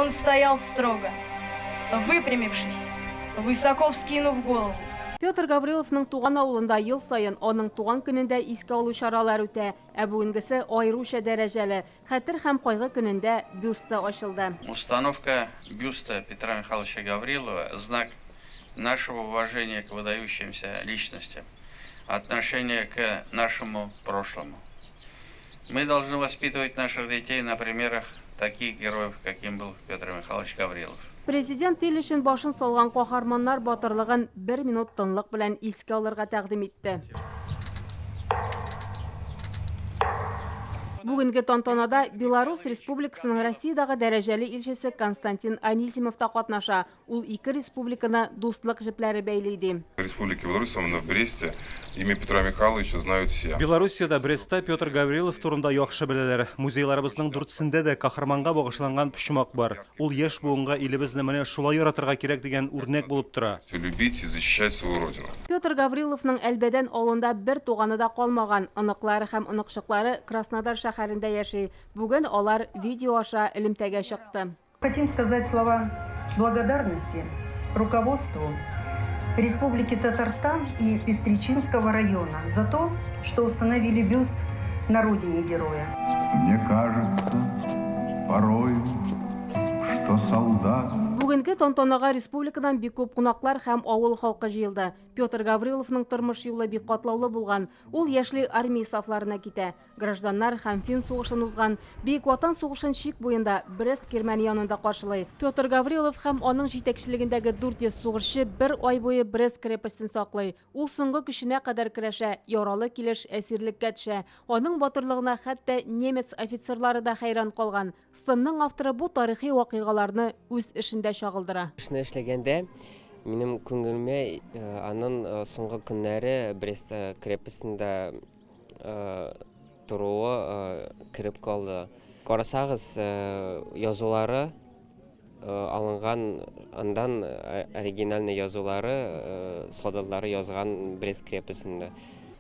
Он стоял строго, выпрямившись, высоко вскинув голову. Петр Гавриловның туган авылында ел саен аның туган көнендә искә алу чаралары үтә. Ә бүгенгесе аеруча дәрәҗәле. Хәтер һәм кайгы көнендә бюсты ачылды. Установка бюста Петра Михайловича Гаврилова – знак нашего уважения к выдающимся личностям, отношения к нашему прошлому. Мы должны воспитывать наших детей на примерах таких героев, каким был Петр Михайлович Гаврилов. Президент ил өчен башын салган каһарманнар батырлыгын бер минут тынлык белән искә алырга тәкъдим итте. Бүгенге тантанада Беларусь Республикасының Россиядагы дәрәҗәле илчесе Константин Анисимов та катнаша. Ул ике республиканы дуслык җепләре бәйли ди. Республика Беларусь, именно в Бресте, имя Петра Михайловича знают все. Белоруссиядә Брестта Петр Гаврилов турында яхшы беләләр. Музейларыбызның дүртсендә дә каһарманга багышланган почмак бар. Ул яшь буынга илебезне менә шулай яратырга кирәк дигән үрнәк булып тора. Любить и защищать свою родину. Петр Гавриловның Әлбәдән авылында бер туганы да калмаган. Оныклары һәм оныкчыклары Краснодар шәһәрендә яши. Бүген алар видео аша элемтәгә чыкты. Хотим сказать слова благодарности руководству Республики Татарстан и Пестречинского района за то, что установили бюст на родине героя. Мне кажется, порой, что солдат. Бүгенге тантанага республикадан бик күп кунаклар һәм авыл халкы җыелды. Петр Гавриловның тормыш юлы бик катлаулы булган. Ул яшьли армия сафларына китә. Гражданнар һәм фин сугышын узган. Бөек Ватан сугышын чик буенда Брест кирмәне янында каршылый. Петр Гаврилов һәм аның җитәкчелегендәге 400 сугышчы бер ай буе Брест крепостен саклый. Ул соңгы көченә кадәр көрәшә, яралы килеш әсирлеккә төшә. Аның батырлыгына хәтта немец офицерлары да хәйран калган. Сынның авторы бу тарихи вакыйгаларны үз эшендә чагылдыра. Эшне эшләгәндә минем күңелемә аның соңгы көннәре Брест крепостендә торуы кереп калды. Карасагыз, язулары алынган, андан оригинальный язулары солдатлары язган Брест крепостендә.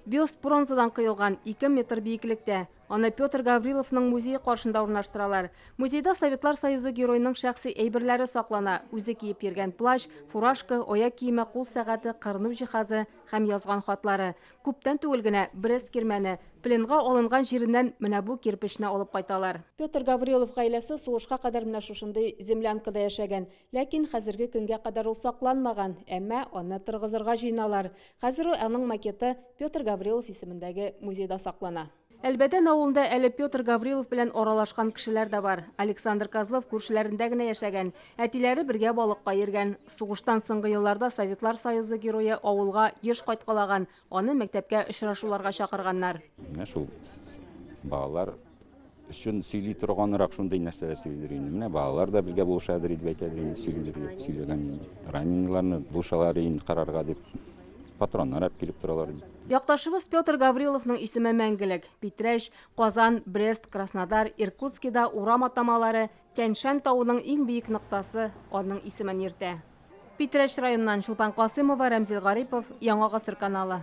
Бюст бронзадан коелган, 2 метр биеклектә. Аны Петр Гавриловның музее каршында урнаштыралар. Музейда Советлар Союзы героеның шәхси әйберләре саклана. Үзе киеп йөргән плащ, фуражка, аяк киеме, кул сәгате, кырыну җиһазы һәм язган хатлары. Күптән түгел генә Брест кирмәне пленга алынган җиреннән менә бу кирпечне алып кайталар. Петр Гаврилов гаиләсе сугышка кадәр менә шушындый землянкада яшәгән. Ләкин хәзерге көнгә кадәр ул сакланмаган, әмма аны торгызырга җыеналар. Хәзер аның макеты Петр Гаврилов исемендәге музейда саклана. Әлбәдән авылында әле Петр Гаврилов белән аралашкан кешеләр дә бар. Александр Козлов күршеләрендә генә яшәгән. Әтиләре бергә балыкка йөргән. Сугыштан соңгы елларда Советлар Союзы герое авылга еш кайткалаган. Аны мәктәпкә очрашуларга чакырганнар. Менә шул балалар өчен сөйли торганрак шундый нәрсәләр сөйлидер инде. Менә балалар да безгә булышадыр дип әйтәдер инде, сөйлидер, сөйләгән инде. Раненыйларны булышалар инде карарга дип патроннар алып килеп торалар. Якташыбыз Петр Гавриловның исеме мәңгелек. Питрәч, Казан, Брест, Краснодар, Иркутскида урам атамалары, Тянь-Шань тавының иң биек ноктасы аның исемен йөртә. Питрәч районыннан Чулпан Касымова, Рәмзил Гарипов, Яңа Гасыр каналы.